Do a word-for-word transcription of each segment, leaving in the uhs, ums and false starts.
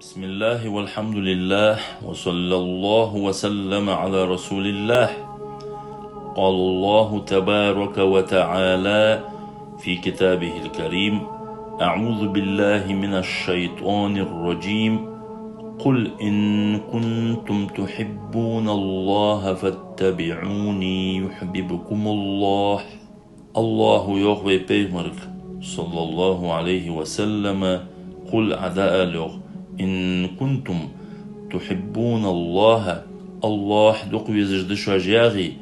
بسم الله والحمد لله وصلى الله وسلم على رسول الله. قال الله تبارك وتعالى في كتابه الكريم: أعوذ بالله من الشيطان الرجيم. قل إن كنتم تحبون الله فاتبعوني يحببكم الله. АллахӀа йоах вай пайхамарга, صلى الله عليه وسلم, قل, Ӏа дӀаала йоах: إن كنتم تحبون الله, АллахӀ дукха везаш да шоаш яхе,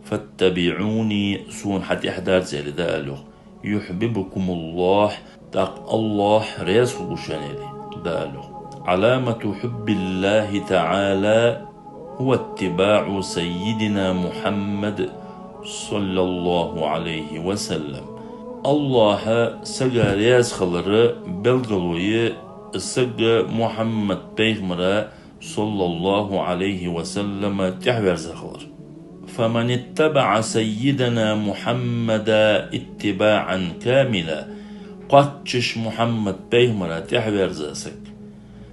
فاتبعوني, сона хьатӀехьадарца, аьле, дӀаала йоах, يحببكم الله, тӀаккха АллахӀ раьза хургва шоана, аьле, дӀаала йоах. علامة حب الله تعالى هو اتباع سيدنا محمد صلى الله عليه وسلم. АллахӀ сага раьза хилара белгало я саг Мухьаммад пайхамара, صلى الله عليه وسلم, тӀехьаверза хилар. فمن اتبع سيدنا محمدا اتباعا كاملا, кхоачаш Мухьаммад пайхамара тӀехьаверза саг.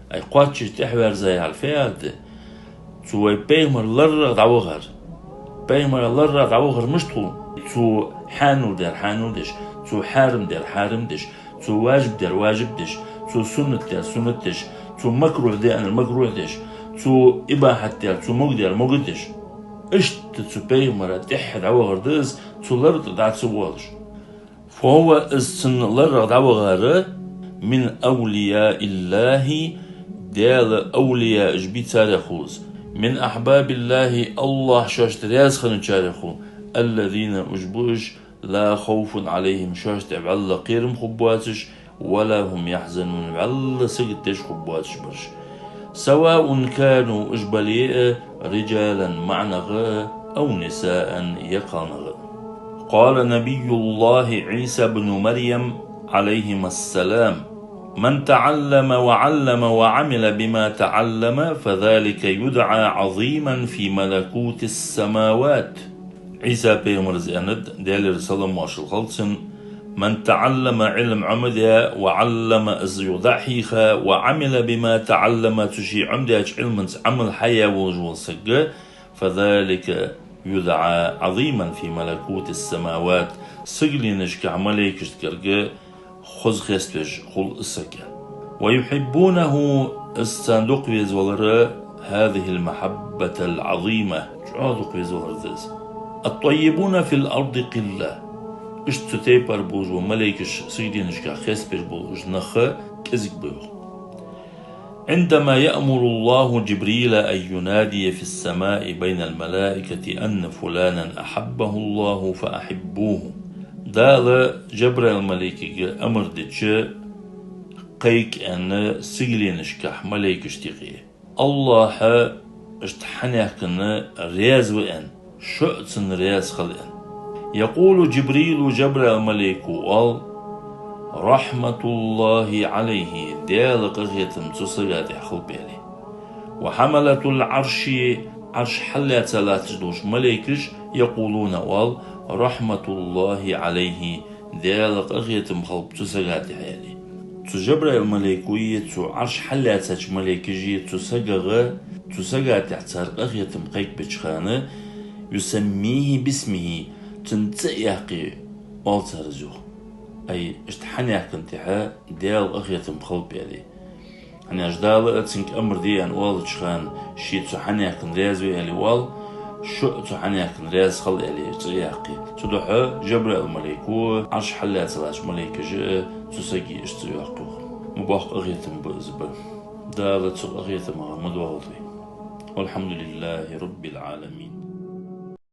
Ай, кхоачаш тӀехьаверза яхар фу яхар да? Цу вай пайхамар ларрагӀа дӀавахар. Пайхамара ларрагӀа дӀавахар мишта хул? Цо хьанал даьр хьанал деш, цо хьарам даьр хьарам деш, цо важиб даьр важиб деш, цо суннат даьр суннат деш, цо макрухӀ даьр макрухӀ деш, цо ибахьат даьр, цо мог даьр мог деш. Иштта цу пайхамара тӀехьа дӀавахар да из, цу лар тӀа дӀа ца воалаш. فهو, из цун ларрагӀа дӀавахар, من أولياء الله, Даьла авлияаш бий царех хул из. من أحباب الله, АллахӀ шоашта раьза хинначарех хул. الذين, уж ба уж, لا خوف عليهم, шоашта тӀа вӀалла кхерам хургбоацаш, ولا هم يحزنون, вӀалла саготдеш хургбоацаш бараш. سواء كانوا, уж бале а, رجالا, маӀа нах а, أو نساء, е кхалнах а. قال نبي الله عيسى ابن مريم عليهما السلام: من تعلم وعلم وعمل بما تعلم فذلك يدعى عظيما في ملكوت السماوات. Ӏийса пайхамара аьннад, Даьлера салам-моаршал хилда цунна: من تعلم, Ӏилма Ӏомадаь, وعلم, из юха дӀа а хьийха, وعمل بما تعلم, цу ше Ӏомадаьча Ӏилманца Ӏамал хьаяь волаш вола саг, فذلك يدعى عظيما في ملكوت السماوات, сигаленашка малейкашта гарга хоза хеставеш хул из саг. ويحبونه, из царна дукха веза валар, هذه المحبة العظيمة, чӀоагӀа дукха веза валар да из. الطيبون في الأرض قلة, иштта цу тайпара болаш бола малейкаш, сигаленашка хеставеш бола уж нах кӀезига ба йоах. عندما يأمر الله جبريل أن ينادي في السماء بين الملائكة أن فلانا أحبه الله فأحبوه. Дала Жабраил малейкага амар дича, кхайка аьнна сигаленашка малейкашта юкъе: АллахӀ иштта хьанехкана раьза ва аьнна, шо а цунна раьза хила аьнна. يقول جبريل, Жабраил малейко оал: رحمة الله عليه, Даьла къахетам цу сага тӀа хилба, аьле. وحملة العرش, Ӏарш хьаллаьца латташ долча малейкаша يقولون, оал: رحمة الله عليه, Даьла къахетам хилба цу сага тӀа, аьле. Цу Жабраил малейкои, цу Ӏарш хьаллаьцача малейкаши цу сагагӀа, цу сага тӀа цар къахетам кхайкабеча хана, يسميه باسمه, цун цӀи а яьккхе, оал цар из йоах. Ай, иштта хьанехкана тӀа Даьла къахетам хилба, аьле. ХӀана аьлча Дала а цунга амар де аьнна оалача хана, ше цу хьанехкана раьза ва, аьле, оал, шо а цу хьанехкана раьза хила, аьле, цӀи а яьккхе. Цудухьа Жабраил малейко, Ӏарш хьаллаьца латтача малейкаша а цу сага иштта цӀи йоаккх йоах. Ма боккха къахетам ба из ба. Дала цу къахетамах ма доахалда вай. والحمد لله رب العالمين.